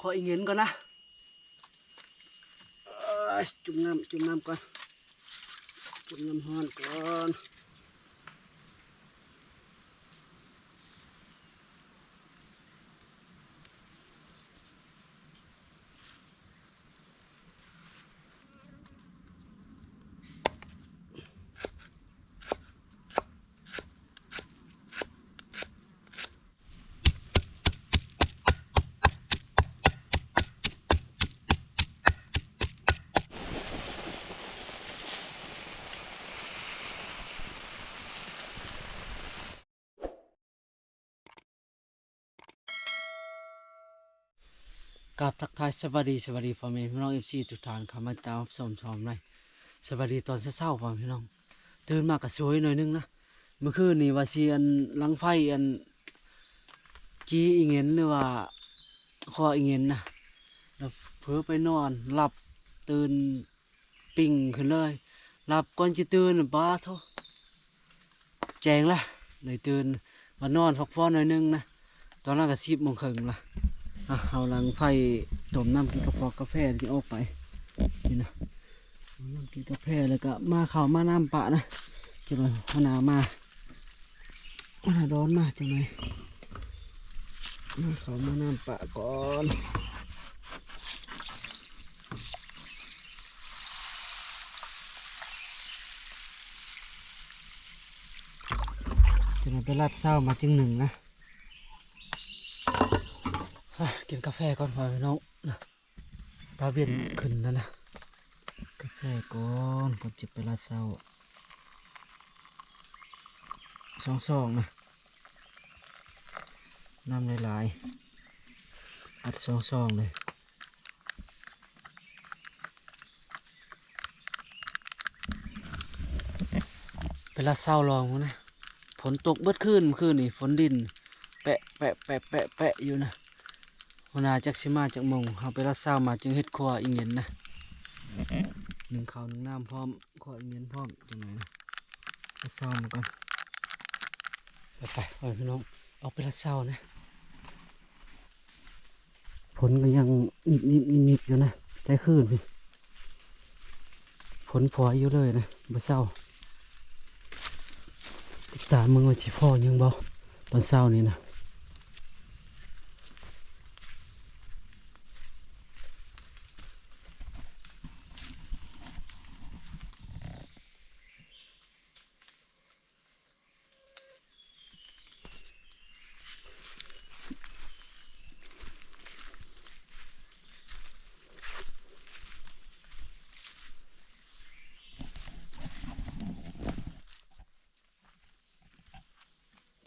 ຂໍອີ່ເຫງັນກ່ອນນະ. ເອີຍ ຈຸ່ມນ້ຳ ຈຸ່ມນ້ຳກ່ອນ ຈຸ່ມນ້ຳຮ້ອນກ່ອນ. ກາບທັກທາຍສະບາຍດີ ສະບາຍດີພໍ່ແມ່ພີ່ນ້ອງເອັຟຊີທຸກທ່ານ ເຂົ້າມາຕິດຕາມຮັບຊົມຊ່ອງໃນ. ສະບາຍດີຕອນເຊົ້າໆ ພໍ່ແມ່ພີ່ນ້ອງ. ຕື່ນມາກະສວຍໜ້ອຍໜຶ່ງນະ. ມື້ຄືນນີ້ວ່າຊິອັນ ດັງໄຟອັນ ຈີ່ອີ່ເຫງັນ ຫຼືວ່າ ຄໍ່າອີ່ເຫງັນນະ ແລ້ວເຜີໄປນອນ ຫຼັບຕື່ນ ປິງຂຶ້ນເລີຍ. ຫຼັບກ່ອນຈະຕື່ນ ປາໂທ ແຈ້ງລະ ໄດ້ຕື່ນ ມານອນພັກຜ່ອນໜ້ອຍໜຶ່ງນະ. ຕອນນັ້ນກະສິບໂມງເຄິ່ງລະ. ອ່ະ ເຮົາຫຼັງໄຟຕົ້ມນ້ຳກິນກັບພວກກາແຟ ຈະອອກໄປ ນີ້ນະ. ນ້ຳກິນກາແຟ ແລ້ວກະມາເຂົ້າມານ້ຳປະນະ. ຈັກໜ້ອຍຫົວໜ້າມາ ຫົວໜ້າດອນມາ ຈັກໜ້ອຍມາເຂົ້າມານ້ຳປະກ່ອນ. ຈັກໜ້ອຍໄປລັດເຊົ້າມາຈຶ່ງໜຶ່ງນະ. ອ່ະ ກິນກາແຟກ່ອນ ພໍ່ແມ່ພີ່ນ້ອງນະ. ຕາເວັນຂຶ້ນແລ້ວນະ. ກາແຟກ່ອນ ກ່ອນຈະໄປລັດເຊົ້າ. ສອງຊອງນະ ນ້ຳຫຼາຍໆ ອັດສອງຊອງເລີຍ. ໄປລັດເຊົ້າລອງພຸ້ນນະ. ຝົນຕົກເບິດຄືນ ມື້ຄືນນີ້ ຝົນລິນ ແປະ ແປະ ແປະ ແປະ ແປະຢູ່ນະ. ຫົວໜ້າຈັກຊິມາຈັກໂມງ. ເຮົາໄປລັດເຊົ້າມາຈຶ່ງເຮັດຄົວອີ່ເຫງັນນະ. ໜຶ້ງເຂົ້າໜຶ້ງນ້ຳພ້ອມ ຄົວອີ່ເຫງັນພ້ອມ ຈັກໜ້ອຍນະ. ລັດເຊົ້າມາກ່ອນ. ໄປໆ ໄປພີ່ນ້ອງ ອອກໄປລັດເຊົ້ານະ. ຝົນກໍຍັງໜິບໆ ໜິບໆ ຢູ່ນະ ແຕ່ຄືນພຸ້ນ ຝົນຝອຍຢູ່ເລີຍນະ ບໍ່ເຊົາ. ຕິດຕາມເບິ່ງວ່າຊິພໍຫຍັງບໍ່ ຕອນເຊົ້ານີ້ນະ.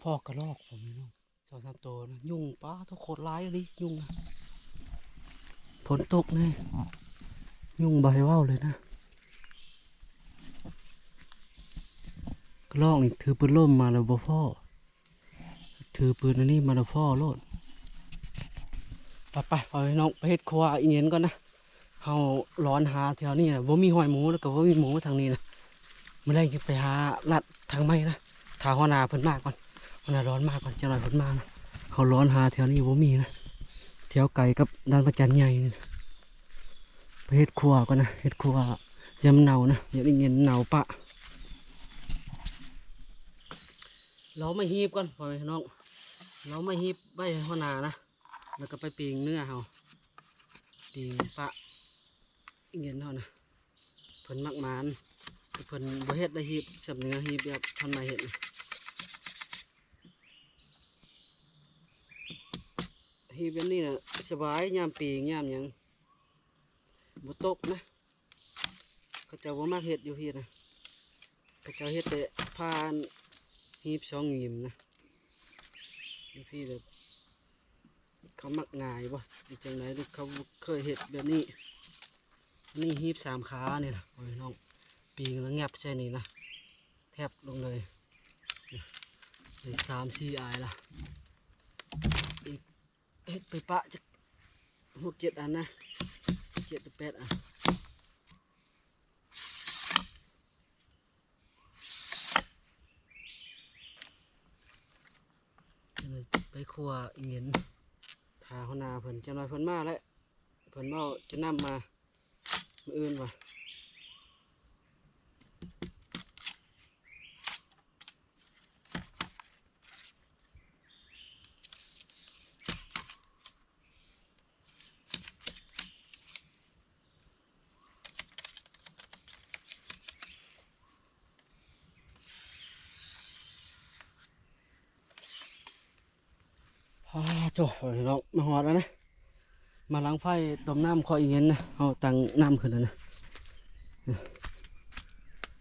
ພໍ້ກະລອກ ພໍ່ແມ່ນ້ອງ ສອງສາມໂຕນະ. ຍຸງ ປາໂທ ໂຄດຫຼາຍອີ່ຫຼີຍຸງນະ. ຝົນຕົກແນ່ ຍຸງບໍ່ໃຫ້ເວົ້າເລີຍນະ. ກະລອກນີ້ຖືປືນລົມມາແລ້ວບໍ່ພໍ້ ຖືປືນອັນນີ້ມາແລ້ວພໍ້ໂລດ. ໄປໆ ພໍ່ແມ່ນ້ອງ ໄປເຮັດຄົວອີ່ເຫງັນກ່ອນນະ. ເຮົາລອນຫາແຖວນີ້ນະ ບໍ່ມີຮອຍໝູ ແລ້ວກໍບໍ່ມີໝູທາງນີ້ນະ. ມື້ແລງຈຶ່ງໄປຫາລັດທາງໃໝ່ນະ. ຖ້າຫົວໜ້າເພິ່ນມາກ່ອນ ຫົວໜ້າລອນມາກ່ອນ ຈັກໜ້ອຍເພິ່ນມານະ. ເຮົາລອນຫາແຖວນີ້ບໍ່ມີນະ ແຖວໃກ້ກັບດ່ານພະຈັນໃຫຍ່ນີ້ນະ. ໄປເຮັດຄົວກ່ອນນະ ເຮັດຄົວ ຢ້ານມັນເນົ່ານະ ຢ້ານອີ່ເຫງັນເນົ່າປະ. ເຮົາມາຮີບກ່ອນ ພໍ່ແມ່ນ້ອງ ເຮົາມາຮີບໄວ້ໃຫ້ຫົວໜ້ານະ. ແລ້ວກໍໄປປີ້ງເນື້ອເຮົາ ປີ້ງປະອີ່ເຫງັນເຮົານະ. ເພິ່ນມັກໝານ ແຕ່ເພິ່ນບໍ່ເຮັດໄດ້ ຮີບຊຳເໜືອ ຮີບແບບທ່ານມາເຮັດນະ. ຮີບແບບນີ້ນະສະບາຍ ຍາມປີ້ງຍາມຫຍັງ ບໍ່ຕົກນະ. ເຂົາເຈົ້າບໍ່ມັກເຮັດຢູ່ພີ້ນະ ເຂົາເຈົ້າເຮັດແຕ່ຜ່ານຮີບສອງຫຍິມນະ. ຢູ່ພີ້ແບບເຂົາມັກຫງາຍບໍ່ ຫຼືຈັ່ງໃດ ຫຼືເຂົາບໍ່ເຄີຍເຮັດແບບນີ້. ອັນນີ້ຮີບສາມຂານີ້ນະ ໂອ້ຍນ້ອງ ປີ້ງແລ້ວຫຍັບໃສ່ນີ້ນະ ແທັບລົງເລີຍ. ໄດ້ສາມສີ່ອາຍລະ ອີກ ເຮັດໄປປະຈັກຫົກເຈັດອັນນະ ເຈັດຫຼືແປດອັນ. ໄປຄົວອີ່ເຫງັນ ຖ້າຫົວໜ້າເພິ່ນ ຈັກໜ້ອຍເພິ່ນມາແຫຼະ ເພິ່ນເວົ້າຈະນຳມາມື້ອື່ນວ່າ. ອ້າໂທ້ ພີ່ນ້ອງ ມາຮອດແລ້ວນະ ມາຫຼັງໄຟຕົ້ມນ້ຳ ຂົ້ວອີເງັນນະ ເຮົາຕັ້ງນ້ຳຂຶ້ນແລ້ວນະ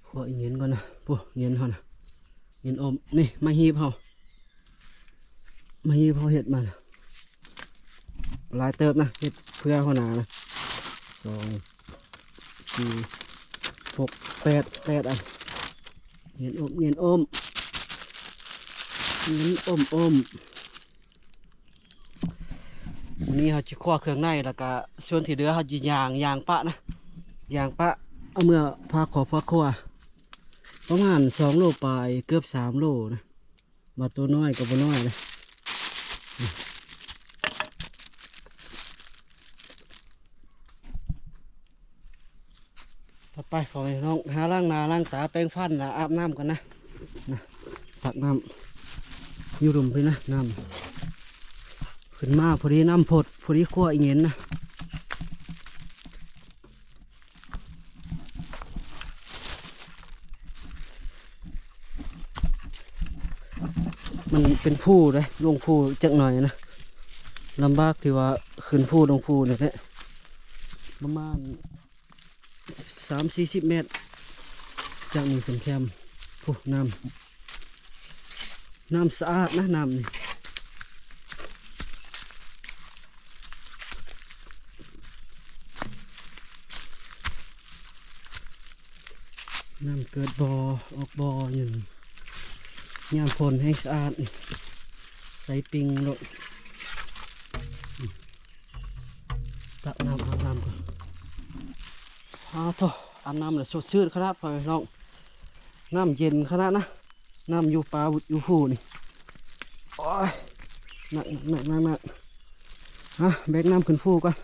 ຂົ້ວອີເງັນກ່ອນນະ. ໂອ້ ເງັນເຮົານະ ເງັນອົມ ນີ້ ໄມ້ຮີບເຮົາ ໄມ້ຮີບເຮົາເຮັດມານະ ຫຼາຍເຕີບນະ ເຮັດເພື່ອຫົວໜ້ານະ ສອງ ສີ່ ຫົກ ແປດ ແປດອັນ ເງັນອົມ ເງັນອົມ ເງັນອົມ ອົມ. ມື້ນີ້ເຮົາຊິຂົ້ວເຄື່ອງໃນ ແລ້ວກະສ່ວນທີ່ເຫຼືອເຮົາຊິຍ່າງ ຍ່າງປະນະ ຍ່າງປະ ເອົາເມືອຝາກຄອບຝາກຄົວ ປະມານສອງໂລປາຍ ເກືອບສາມໂລນະ ວ່າໂຕນ້ອຍກໍບໍ່ນ້ອຍນະ. ໄປໆ ພໍ່ແມ່ພີ່ນ້ອງ ຫາລ້າງໜ້າລ້າງຕາ ແປງຟັນ ອາບນ້ຳກ່ອນນະ ນະ ຕັກນ້ຳຢູ່ລຸ່ມພີ້ນະ ນ້ຳຂຶ້ນມາພໍດີ ນ້ຳພົດ ພໍດີຂົ້ວອີເງັນນະ. ມັນເປັນພູເດ້ ລົງພູຈັກໜ້ອຍນະ ລຳບາກທີ່ວ່າຂຶ້ນພູລົງພູນີ້ແຫຼະ ປະມານສາມສີ່ສິບແມັດ ຈາກນີ້ຂຶ້ນແຄມ ໂອ້ ນ້ຳ ນ້ຳສະອາດນະ ນ້ຳນີ້ ນ້ຳເກີດບໍ່ ອອກບໍ່ຢູ່ນີ້ ຍາມຝົນແຮງສະອາດນີ້ ໃສ່ປິງໂລດ. ຕັກນ້ຳ ອາບນ້ຳກ່ອນ ອາໂທ້ ອາບນ້ຳແລ້ວສົດຊື່ນຂະໜາດ ພໍ່ແມ່ພີ່ນ້ອງ ນ້ຳເຢັນຂະໜາດນະ ນ້ຳຢູ່ປ່າຢູ່ພູນີ້ ໂອ້ຍ ໜັກໆໆ ອາ ແບກນ້ຳຂຶ້ນພູກ່ອນ.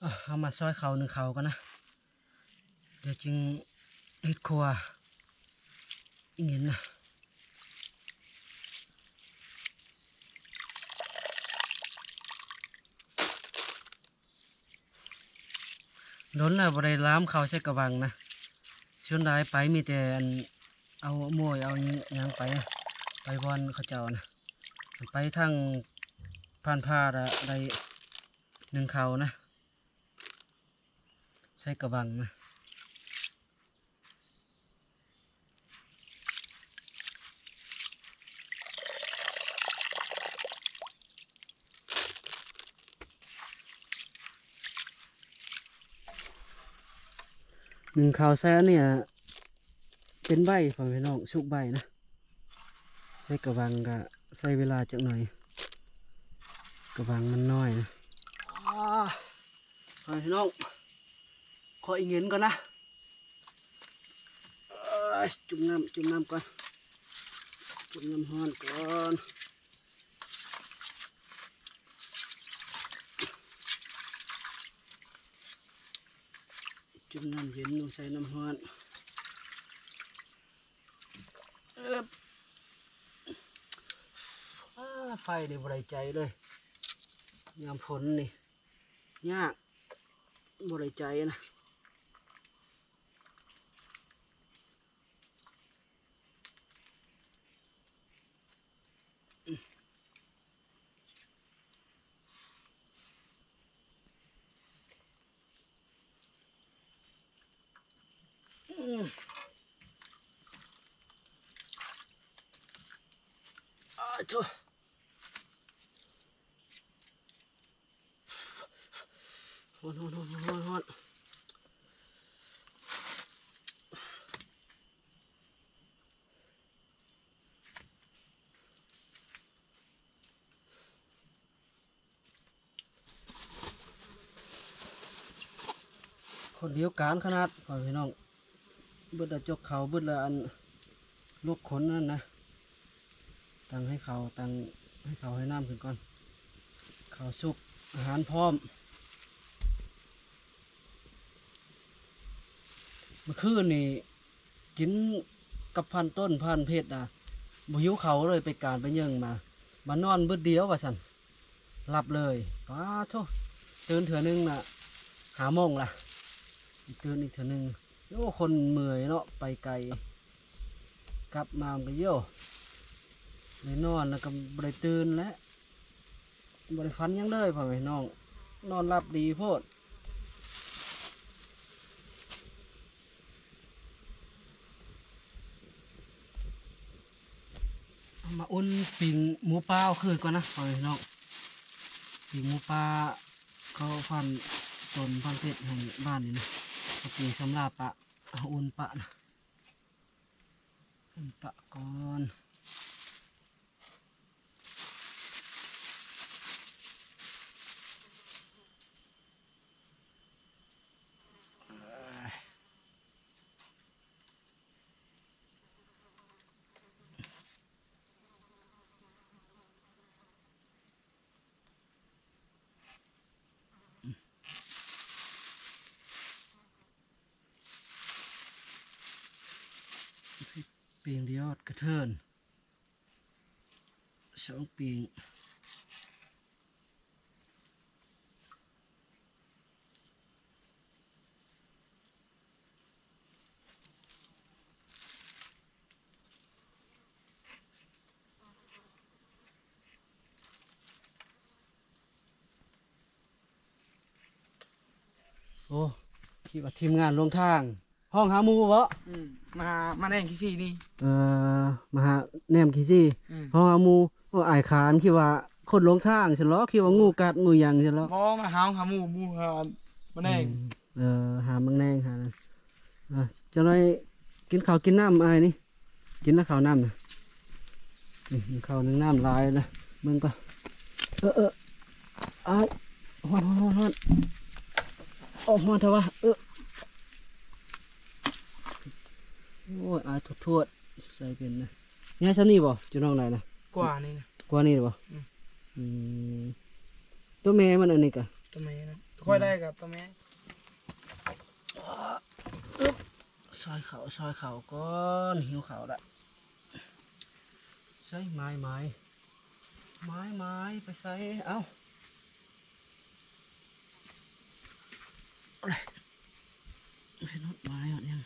ອາ ເຮົາມາຊອຍເຂົ້າ ໜຶ້ງເຂົ້າກ່ອນນະ ດຽວຈຶ່ງເຮັດຄົວອີເງັນນະ. ດົນແລ້ວບໍ່ໄດ້ລາມເຂົ້າໃສ່ກະບັງນະ ສ່ວນຫຼາຍໄປມີແຕ່ອັນ ເອົາໂມຍເອົາຫຍັງໄປ ໄປບ່ອນເຂົາເຈົ້ານະ ໄປທາງຜ່ານພາດະ ໄດ້ໜຶ້ງເຂົ້ານະ ໃສ່ກະບັງນະ. ໜຶ້ງເຂົ້າໃສ່ອັນນີ້ ເປັນໃບ ພໍ່ແມ່ພີ່ນ້ອງ ສຸກໃບນະ ໃສ່ກະບັງກະໃຊ້ເວລາຈັກໜ້ອຍ ກະບັງມັນນ້ອຍນະ. ອາ ພໍ່ແມ່ພີ່ນ້ອງ ຂໍອີເງັນກ່ອນນະ ເອີຍ ຈຸ່ມນ້ຳ ຈຸ່ມນ້ຳກ່ອນ ຈຸ່ມນ້ຳຮ້ອນກ່ອນ. ຈຸ່ມນ້ຳເຢັນລົງໃສ່ນ້ຳຮ້ອນ ເອີບ ອາ ໄຟນີ້ບໍ່ໄດ້ໃຈເລີຍ ຍາມຝົນນີ້ຍາກ ບໍ່ໄດ້ໃຈນະ. ອາໂທ້ ຮ້ອນໆໆໆ ຄົນດຽວກັນຂະໜາດ ພໍ່ແມ່ພີ່ນ້ອງ ເບິດລະ ຈົກເຂົ້າເບິດລະ ອັນ ລົກຂົນນັ້ນນະ ຕັ້ງໃຫ້ເຂົ້າ ຕັ້ງໃຫ້ເຂົ້າໃຫ້ນ້ຳຂຶ້ນກ່ອນ ເຂົ້າສຸກ ອາຫານພ້ອມ. ເມື່ອຄືນນີ້ກິນກັບພັນຕົ້ນພັນເພັດນະ ບໍ່ຫິວເຂົ້າເລີຍ ໄປການໄປເຍິງມາ ມານອນບຶດດຽວວ່າຊັ້ນ ຫຼັບເລີຍ. ປາໂທ້ ຕື່ນເທື່ອໜຶ່ງນະ ຫ້າໂມງລະ ຕື່ນອີກເທື່ອໜຶ່ງ. ໂອ້ ຄົນເມື່ອຍເນາະ ໄປໄກ ກັບມາມັນກໍໂຍ ໄດ້ນອນແລ້ວກໍບໍ່ໄດ້ຕື່ນແຫຼະ ບໍ່ໄດ້ຝັນຫຍັງເລີຍ ພໍ່ແມ່ພີ່ນ້ອງ ນອນຫຼັບດີໂພດ. ເອົາມາອຸ່ນປີ້ງໝູປ່າເອົາຄືນກ່ອນນະ ພໍ່ແມ່ພີ່ນ້ອງ ປີ້ງໝູປ່າ ເຂົາພັນຕົ້ນພັນເພັດໃຫ້ບ້ານນີ້ນະ ເຂົາປີ້ງສຳລາປະ ເອົາອຸ່ນປະນະ ອຸ່ນປະກ່ອນ. ປີ້ງດຽວກະເທີນ ສອງປີ້ງ. ໂອ້ ຄິດວ່າທີມງານຫຼວງທາງ ຮ້ອງຫາໝູ່ບໍ? ອືມ ມາຫາ ມາແນມຂີ້ຊີ້ນີ້ ເອີ ມາຫາແນມຂີ້ຊີ້ ອືມ ຮ້ອງຫາໝູ່. ໂອ້ ອ້າຍຂານ ຄິດວ່າຄົນຫຼົງທາງຊັ້ນເລາະ ຄິດວ່າງູກັດງູຫຍັງຊັ້ນເລາະ ບໍ່ ມາຮ້ອງຫາໝູ່ ໝູ່ຫາມາແນງ ອືມ ເອີ ຫາມາແນງ ຫາ ເອີ ຈັກໜ້ອຍກິນເຂົ້າກິນນ້ຳອ້າຍນີ້ ກິນນະເຂົ້ານ້ຳນະ ນີ້ ເຂົ້າໜຶ່ງນ້ຳຫຼາຍນະ ເບິ່ງກ່ອນ ເອີ ເອີ ອ້າຍ ຮ້ອນ ຮ້ອນ ຮ້ອນ ໂອ້ ຮ້ອນແທ້ວະ ເອີ ໂອ້ຍ ອາຍທວດໆ ໃສ່ເປັນນະ ໃຫຍ່ສ່ຳນີ້ບໍ່? ຈຸນ້ອງໄດ້ນະ ກວ່ານີ້ນະ ກວ່ານີ້ບໍ່? ອືມ ອືມ ໂຕແມ່ມັນອັນນີ້ກະ ໂຕແມ່ນະ ຂ້ອຍໄດ້ກະໂຕແມ່ ຊອຍເຂົ້າ ຊອຍເຂົ້າກ່ອນ ຫິວເຂົ້າລະ ໃສ ໝາຍ ໝາຍ ໝາຍ ໝາຍ ໄປໃສ? ເອົ້າ ເອົາເລີຍ ເຫັນຮອດໝາຍຮອດຫຍັງ.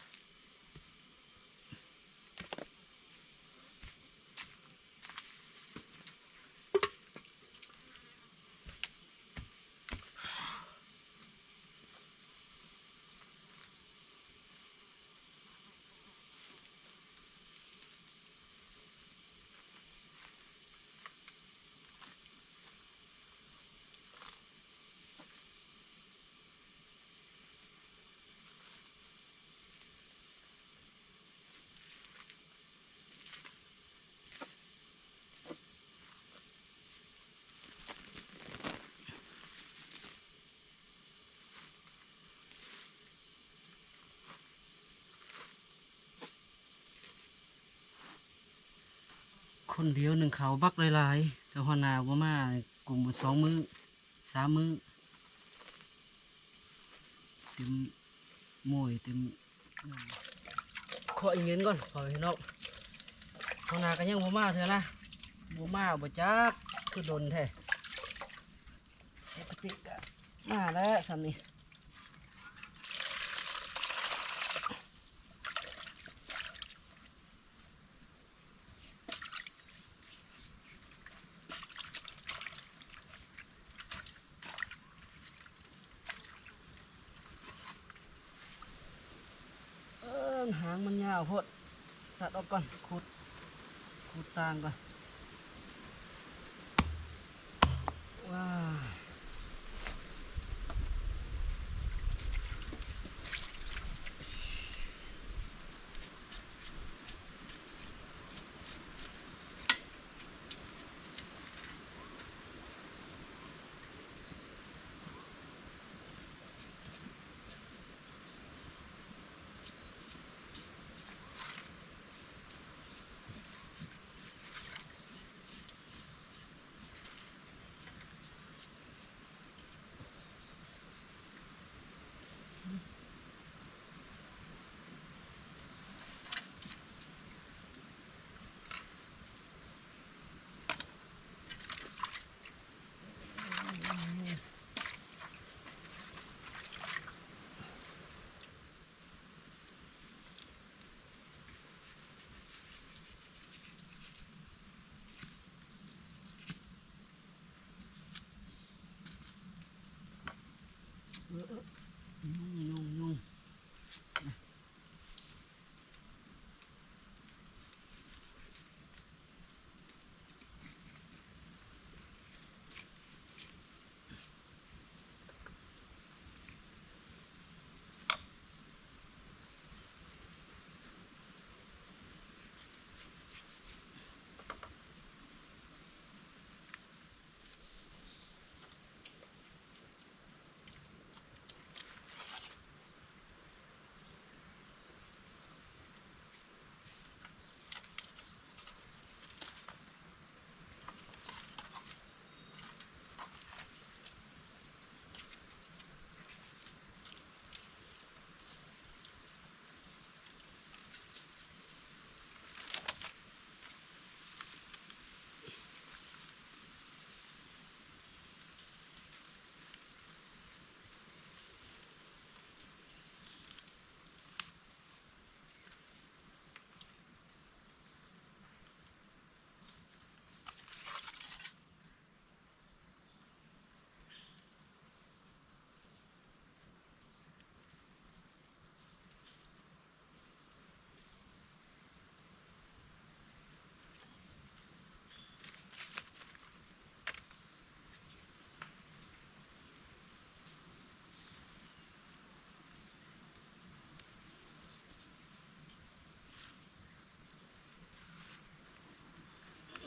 ຄົນດຽວໜຶ້ງເຂົ້າບັກຫຼາຍໆ ແຕ່ຫົວໜ້າບໍ່ມາ ກຸມສອງມື້ ສາມມື້ ເຕັມໂມຍ ເຕັມ ຂໍອີເງິນກ່ອນ ພໍ່ແມ່ພີ່ນ້ອງ ຫົວໜ້າກໍຍັງບໍ່ມາເທື່ອນະ ບໍ່ມາບໍ່ຈັກ ຄືດົນແທ້ ປົກກະຕິກະມາແລ້ວສ່ຳນີ້. ເອີ ຫາງມັນຍາວໂພດ ຕັດອອກກ່ອນ ຂູດ ຂູດຕ່າງກ່ອນ. ວ້າ.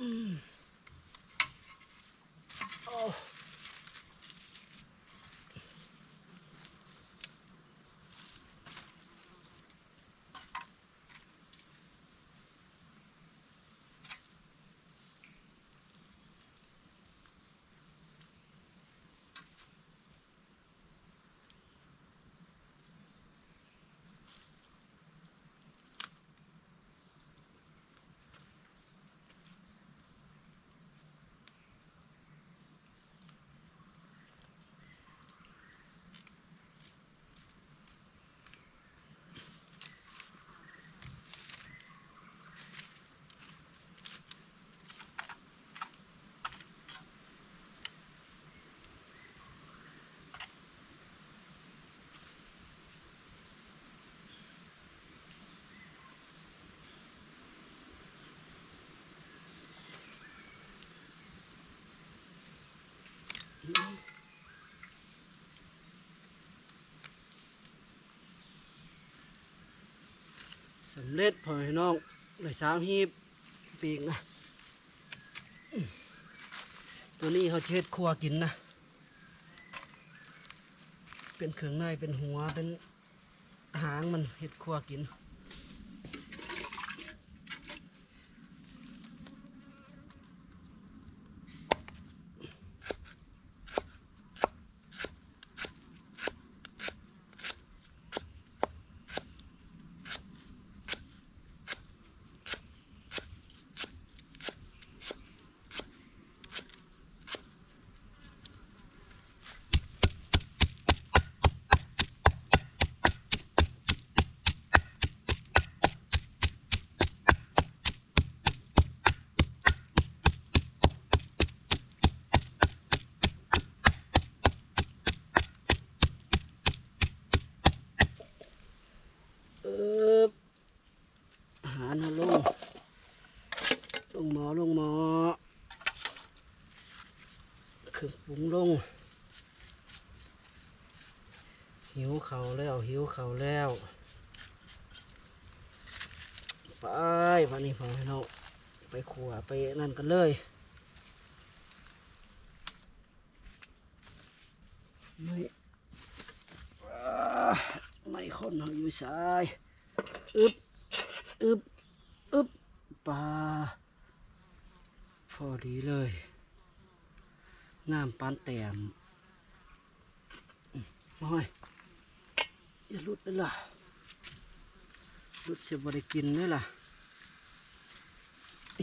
ໂອ້ ສຳເລັດ ພໍ່ແມ່ພີ່ນ້ອງ ໄດ້ສາມຮີບປີກນະ. ຕົວນີ້ເຮົາຈະເຮັດຂົ້ວກິນນະ ເປັນເຄື່ອງໃນ ເປັນຫົວ ເປັນຫາງມັນ ເຮັດຂົ້ວກິນ. ເອີບ ອາຫານເຮົາລົງ ລົງໝໍ້ ລົງໝໍ້ ເຄື່ອງປຸງລົງ. ຫິວເຂົ້າແລ້ວ ຫິວເຂົ້າແລ້ວ. ໄປ ບາດນີ້ ພໍ່ແມ່ພີ່ນ້ອງ ໄປຂົ້ວ ໄປນັ້ນກັນເລີຍ. ໄມ້ ໄມ້ຄົນເຮົາຢູ່ໃສ? ອຶບ ອຶບ ອຶບ ປາ ພໍດີເລີຍ ງາມປານແຕ້ມ. ໂອ້ຍ ຢ່າຫຼຸດເດີ້ລະ ຫຼຸດຊິບໍ່ໄດ້ກິນເດີ້ລະ.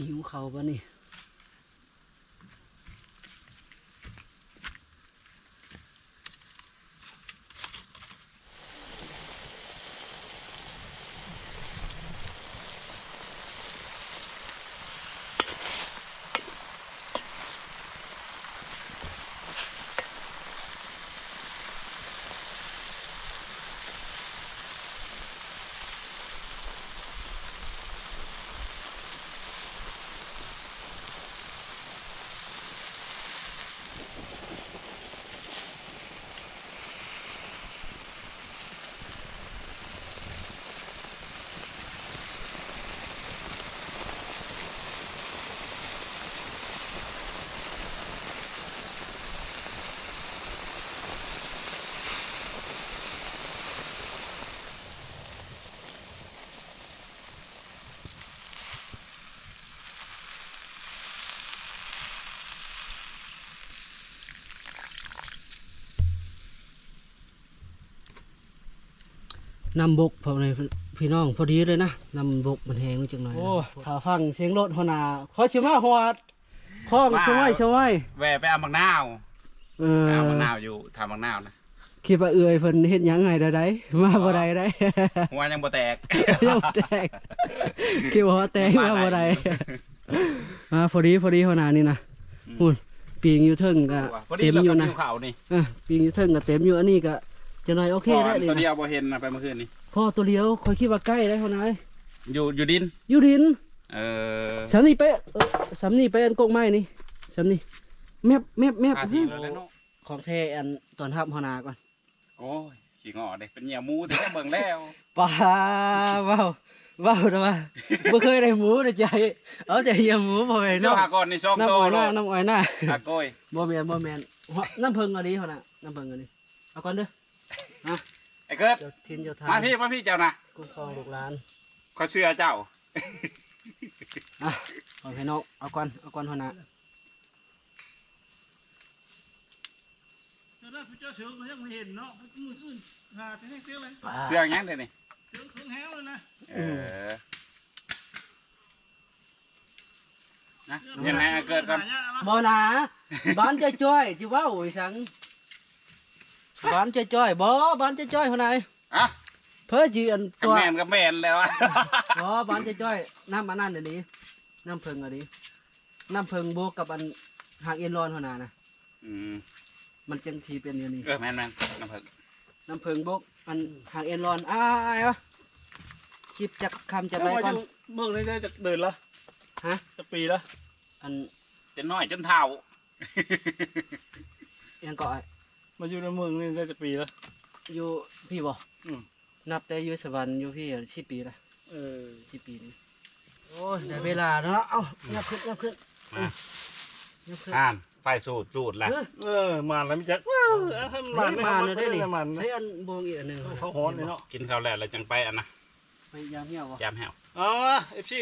ຫິວເຂົ້າບາດນີ້. ນ້ຳບົກ ພໍ່ແມ່ພີ່ນ້ອງ ພໍດີເລີຍນະ ນ້ຳບົກມັນແຫ້ງຈັກໜ້ອຍ. ໂອ້ ຖ້າຟັງສຽງລົດຫົວໜ້າ ຂ້ອຍຊິມາຮອດ ຂອງ ມາ ສະໄໝ ສະໄໝ ແວ່ໄປເອົາໝາກນາວ. ເອີ ໄປເອົາໝາກນາວຢູ່ທ່າໝາກນາວນະ. ຄິດວ່າເອື້ອຍເພິ່ນເຮັດຫຍັງໃຫ້ໃດໆ ມາບໍ່ໄດ້ໃດ ຫົວຍັງບໍ່ແຕກ ຍັງບໍ່ແຕກ ຄິດວ່າຫົວແຕກ ມາບໍ່ໄດ້. ອ່າ ພໍດີ ພໍດີ ຫົວໜ້ານີ້ນະ. ອືມ ພຸ້ນ ປີງຢູ່ເທິງກະເຕັມຢູ່ນະ. ເອີ ປີງຢູ່ເທິງກະເຕັມຢູ່ ອັນນີ້ກະຈັກໜ້ອຍໂອເຄແລ້ວນີ້ນະ. ພໍຕົວດຽວບໍ່ເຫັນນະ ໄປມື້ຄືນນີ້ ພໍຕົວດຽວ ຂ້ອຍຄິດວ່າໃກ້ໄດ໋ຫົວໜ້າເອີຍ. ຢູ່ ຢູ່ດິນ ຢູ່ດິນ. ເອີ ສ່ຳນີ້ໄປ ເອີ ສ່ຳນີ້ໄປອັນກົກໄມ້ນີ້ ສ່ຳນີ້ ແມັບ ແມັບ ແມັບ. ຂອງແທ້ ອັນ ຕ້ອນຮັບຫົວໜ້າກ່ອນ. ໂອ້ຍ ຂີ້ງໍເດ້ ເປັນເຫຍື່ອໝູແທ້ ເບິ່ງແລ້ວ ປາ ເວົ້າ ເວົ້າແຕ່ວ່າບໍ່ເຄີຍໄດ້ໝູໃນໃຈ ເອົາແຕ່ເຫຍື່ອໝູ ພໍ່ແມ່ນ້ອງ ເຈົ້າຫາກ່ອນນີ້ສອງໂຕ ນ້ຳອ້ອຍນາ ໂລດ ນ້ຳອ້ອຍນາ ອາໂກຍ ບໍ່ແມ່ນ ບໍ່ແມ່ນ ນ້ຳເຜິ້ງອັນນີ້ຫັ້ນນະ ນ້ຳເຜິ້ງອັນນີ້ ເອົາກ່ອນເດີ ຮະ ໄອ້ເກີດ ເຈົ້າຖິ່ນເຈົ້າຖານ ມາພີ້ ມາພີ້ເຈົ້ານະ ຄຸ້ມຄອງລູກຫຼານ ຂ້ອຍເຊື່ອເຈົ້າ ອ່ະ ພໍ່ແມ່ນ້ອງ ເອົາກ່ອນ ເອົາກ່ອນ ຫົວໜ້າ ແຕ່ວ່າຜູ້ເຈົ້າເສີງກໍຍັງບໍ່ເຫັນເນາະ ມື້ອື່ນຫາແຕ່ແຮງເສຍງເລີຍ ເສືອຫຍັງເດນີ້ ເສີງເຄິ່ງແຮງເລີຍນະ ເອີ ນະ ຍັງໃຫ້ເກີດກ່ອນ ບໍ່ນາ ບ້ານຈ້ອຍໆ ຊິເວົ້າອີ່ຫຍັງ ບ້ານຈ້ອຍໆ ບໍ່ ບ້ານຈ້ອຍໆ ຫົວໜ້າ ອະ ເພີ້ຈື່ອັນ ຄັນ ຕົວ ແມ່ນກໍແມ່ນແລ້ວ ບໍ່ ບ້ານຈ້ອຍໆ ນ້ຳອັນນັ້ນອີ່ຫຼີ ນ້ຳເຜິ້ງອີ່ຫຼີ ນ້ຳເຜິ້ງບວກກັບອັນ ຫາກເອັນລອນ ຫົວໜ້ານະ ອືມ ມັນຈັ່ງຊິເປັນແນວນີ້ ເອີ ແມ່ນໆ ນ້ຳເຜິ້ງ ນ້ຳເຜິ້ງບວກອັນຫາກເອັນລອນ ອ້າຍ ອາຍ ອາຍ ຈິບຈັກຄຳຈັກໃດກ່ອນ ເມືອງນີ້ໄດ້ຈັກເດືອນລະ ຮະ ຈັກປີລະ ອັນ ຈະນ້ອຍຈົນເຖົ້າ ຫຍັງເກາະ ມາຢູ່ໃນເມືອງນີ້ໄດ້ຈັກປີລະ ຢູ່ພີ້ບໍ່ ອືມ ນັບແຕ່ຢູ່ສະຫວັນຢູ່ພີ້ ສິບປີລະ ເອີ ສິບປີນີ້ ໂອ້ຍ ໄດ້ເວລາແລ້ວເນາະ ເອົາ ຍັບຂຶ້ນ ຍັບຂຶ້ນ ມາ ຍັບຂຶ້ນ ອ່ານ ໄຟສູດ ສູດລະ ເອີ ມາແລ້ວມີຈັກ ເອີ ມາແລ້ວ ມາແລ້ວເດ້ນີ້ ໃສ່ອັນບ່ວງອີກອັນໜຶ່ງ ເຂົາຮ້ອນເນາະ ກິນເຂົ້າແລ້ວ ແລ້ວຈັ່ງໄປອັນນະ ໄປຢາມແຫ້ວບໍ່ ຢາມແຫ້ວ ເອົາ ເອັຟຊີ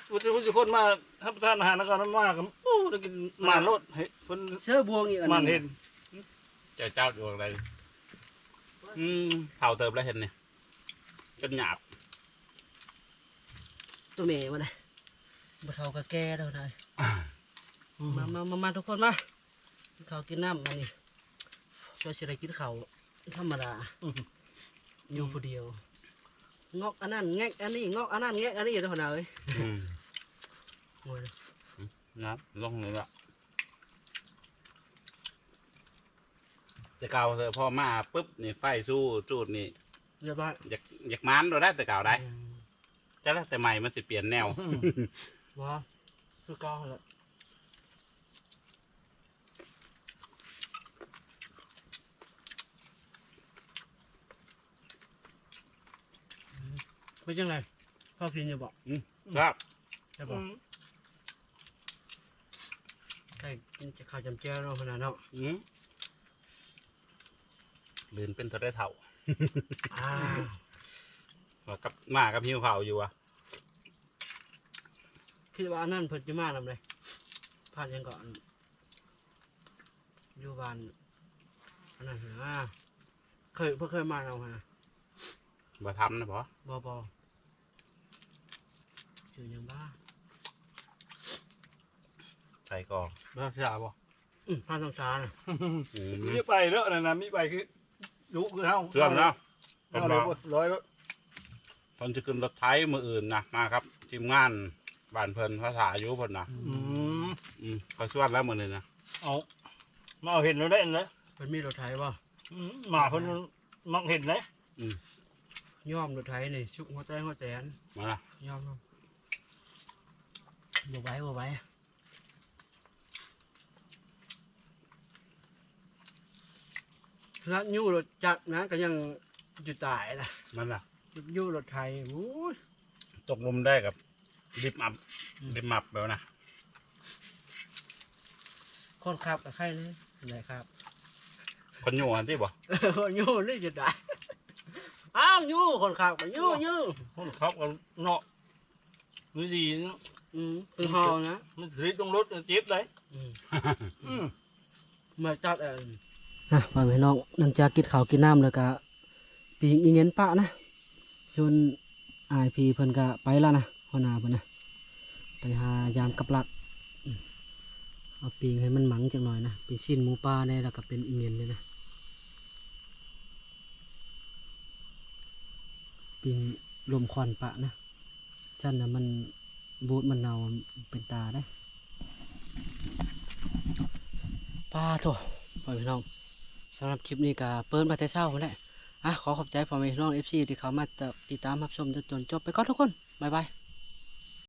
ທຸກຄົນມາຮັບປະທານອາຫານນຳກັນ ມາກັນ ໂອ້ ໄດ້ກິນໝານໂລດ ໃຫ້ເພິ່ນ ເຊີບ່ວງອີກອັນໜຶ່ງ ໝານເຫັນ ເຈົ້າ ເຈົ້າຢູ່ໃດ ອືມ ເຖົ້າເຕີບແລ້ວເຫັນນີ້ ຈົນຫຍາບ ໂຕແມ່ບໍ່ໄດ້ ບໍ່ເຖົ້າກໍແກ່ແລ້ວນະ ມາ ມາ ມາ ມາ ທຸກຄົນມາ ກິນເຂົ້າກິນນ້ຳ ອັນນີ້ ຊ່ວຍຊິໄດ້ກິນເຂົ້າທຳມະດາ ອືມ ຢູ່ຜູ້ດຽວ ງອກອັນນັ້ນແງກອັນນີ້ ງອກອັນນັ້ນແງກອັນນີ້ ເດີ ຫົວໜ້າເອີຍ ອືມ ໂອ້ຍ ນະ ລົງນີ້ລະ ແຕ່ເກົ່າເທື່ອພໍມາປຶບນີ້ ໄຟຊູດ ຈູດນີ້ ຮຽບຮ້ອຍ ຢາກ ຢາກໝານໂລດໄດ໋ ແຕ່ເກົ່າໄດ໋ ອືມ ຈັກແລ້ວແຕ່ໃໝ່ມັນຊິປ່ຽນແນວ ອືມ ບໍ່ ຄືເກົ່າຫັ້ນແຫຼະ ອືມ ເປັນຈັ່ງໃດ ພໍກິນຢູ່ບໍ່? ອືມ ແຊບ ແຊບບໍ່? ອືມ ໃກ້ກິນເຂົ້າຈ້ຳແຈ່ວເນາະ ຂະໜາດເນາະ ອືມ ລື່ນເປັນເທົ່າໃດເຖົ້າ ອ່າ ວ່າກັບ ມາກັບຫິວເຂົ້າຢູ່ວະ ຄິດວ່າອັນນັ້ນເພິ່ນຈະມານຳເດ້ ຜ່ານຫຍັງເກາະ ຢູ່ບ້ານອັນນັ້ນຫັ້ນນະ ເຄີຍ ເພິ່ນເຄີຍມານຳຫັ້ນນະ ບໍ່ທຳນະບໍ? ບໍ່ ບໍ່ ຊື່ຫຍັງບ້າ? ໃສ່ກອງ ພາສາບໍ່? ອືມ ພາສານະ ອືມ ມີໄປເດີອັນນັ້ນນະ ມີໄປຄືດຸຄືເຮົາ ເຊື່ອນະ ເຮົາເລີຍ ເຮົາເລີຍ ເພິ່ນຊິຂຶ້ນລົດໄຖມື້ອື່ນນະ ມາກັບທີມງານບ້ານເພິ່ນ ພາສາຢູ່ເພິ່ນນະ ອືມ ອືມ ຂ້ອຍຊວນແລ້ວມື້ນີ້ນະ ເອົາ ມາເອົາເຫັນແລ້ວໄດ້ອັນໃດ ເພິ່ນມີລົດໄຖບໍ່? ອືມ ມາເພິ່ນມັກເຫັນເດ້ ອືມ ຍ້ອມລົດໄຖນີ້ ຊຸກຫົວແຕງຫົວແຕນ ມາລະ ຍ້ອມ ບໍ່ໄຫວ ບໍ່ໄຫວ ຂະໜາດຍູ້ລົດຈັກນະ ກໍຍັງຈະຕາຍລະ ມັນລະ ຍູ້ລົດໄຖ ໂອ້ຍ ຕົກຫຼຸມໄດ້ກໍ ລິບອັບ ອືມ ລິບອັບແບບນະ ຄົນຂັບກໍໄຄແດ່ ໄດ້ຂັບ ຄົນຍູ້ຫັ້ນຕິບໍ? ເອີ ຄົນຍູ້ນີ້ຈະຕາຍ ອ້າວ ຍູ້ ຄົນຂັບກໍຍູ້ ໂອ້ ຍູ້ ຄົນຂັບກໍເນາະ ນີ້ດີເນາະ ອືມ ເປັນເຮົານະ ມັນສະລິດລົງລົດເຈັບໄດ໋ ອືມ ອືມ ມາຈັບເອົາ ອ່ະ ພໍ່ແມ່ພີ່ນ້ອງ ຫຼັງຈາກກິນເຂົ້າກິນນ້ຳແລ້ວກະ ປີ້ງອີ່ເຫງັນປະນະ ສ່ວນອ້າຍພີ່ເພິ່ນກະໄປລະນະ ຫົວໜ້າເພິ່ນນະ ໄປຫາຢາມກັບລັກ ອືມ ເອົາປີ້ງໃຫ້ມັນມັງຈັກໜ້ອຍນະ ເປັນຊີ້ນໝູປ່າແດ່ ແລ້ວກະເປັນອີ່ເຫງັນແດ່ນະ ປີ້ງລົມຄວັນປະນະ ຊັ້ນນະມັນ ບູດມັນເນົ່າເປັນຕາເດ້ ປາໂທ້ ພໍ່ແມ່ພີ່ນ້ອງ ສຳລັບຄລິບນີ້ກະເປີດມາແຕ່ເຊົ້າພຸ້ນແຫຼະ ອ່ະ ຂໍຂອບໃຈພໍ່ແມ່ພີ່ນ້ອງ ເອັຟຊີ ທີ່ເຂົ້າມາຕິດຕາມຮັບຊົມຈົນຈົບໄປກ່ອນທຸກຄົນ ບາຍບາຍ.